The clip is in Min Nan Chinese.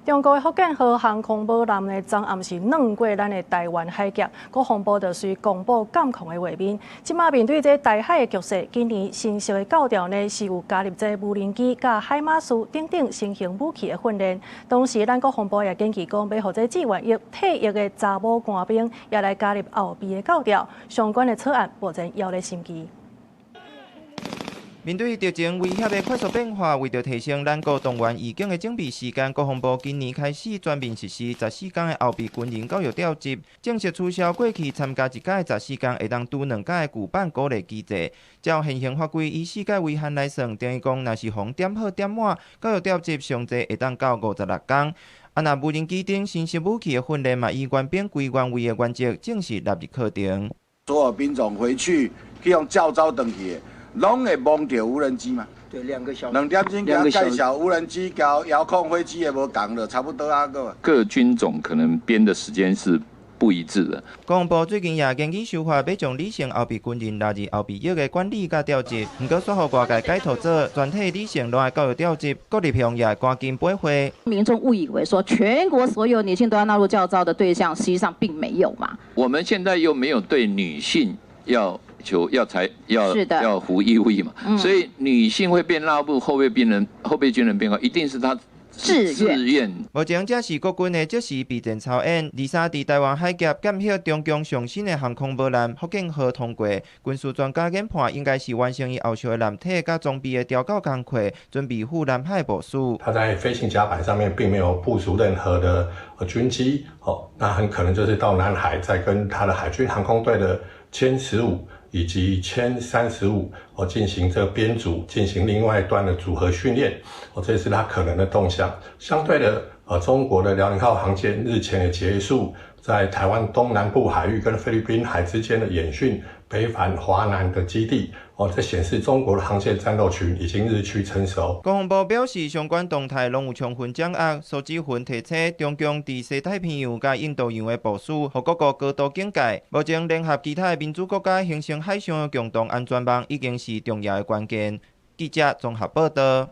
中國福建號航空母艦呢，昨暗時轉過咱的臺灣海峽，國防部就隨公布監控的畫面。這馬面對這台海的局勢，今年新式的教調呢是有加入這無人機佮海馬斯等等新型武器的訓練。同時，咱國防部也建議講，欲予這志願役退役的查某官兵也來加入後備的教調。相關的草案目前猶咧審議。面對敵情威脅的快速變化，為著提升咱國動員預警的準備時間，國防部今年開始全面實施十四工的後備軍人教育調集，正式取消過去參加一屆十四工會當拄兩屆的古板鼓勵機制。照現行法規，以四屆為限來算，等於講若是予點好點滿，教育調集上濟會當到56工。啊，若無人機等新式武器的訓練嘛，以原兵歸原位的原則，正式納入課程。所有兵種回去去予教召轉去的，攏會摸著無人機嘛？對，2個小時。2點鐘共介紹無人機佮遙控飛機也無仝了，差不多啊個。各軍種可能編的時間是不一致的。國防部最近也研究修法，欲將女性後備軍人納入後備役的管理佮調集。毋過，煞予外界解讀做全體女性攏愛教育調集，國立向也趕緊掰話。民眾誤以為說全國所有女性都要納入教召的對象，實際上並沒有嘛。我們現在又沒有對女性要求要才要要服義務役嘛，所以女性會變納入後備軍人，後備軍人編號，一定是她自願。目前這是國軍的即時備戰操演，二三佇臺灣海峽檢核中共上新的航空母艦福建號通過。軍事專家研判，應該是完成伊後續的艦體佮裝備的調校工課，準備赴南海部署。他在飛行甲板上面並沒有部署任何的軍機，哦，那很可能就是到南海，再跟他的海軍航空隊的殲十五以及殲三十五哦進行這個編組，進行另外一段的組合訓練，哦，這是他可能的動向。相對的，中國的遼寧號航艦日前也結束在台灣東南部海域跟菲律賓海之間的演訓，北返華南的基地。哦，這顯示中國的航線戰鬥群已經日趨成熟。國防部表示，相關動態攏有充分掌握，蘇志雲提醒中共佇西太平洋佮印度洋的部署，予各國高度警戒。目前聯合其他的民主國家形成海上的共同安全網，已經是重要的關鍵。記者綜合報道。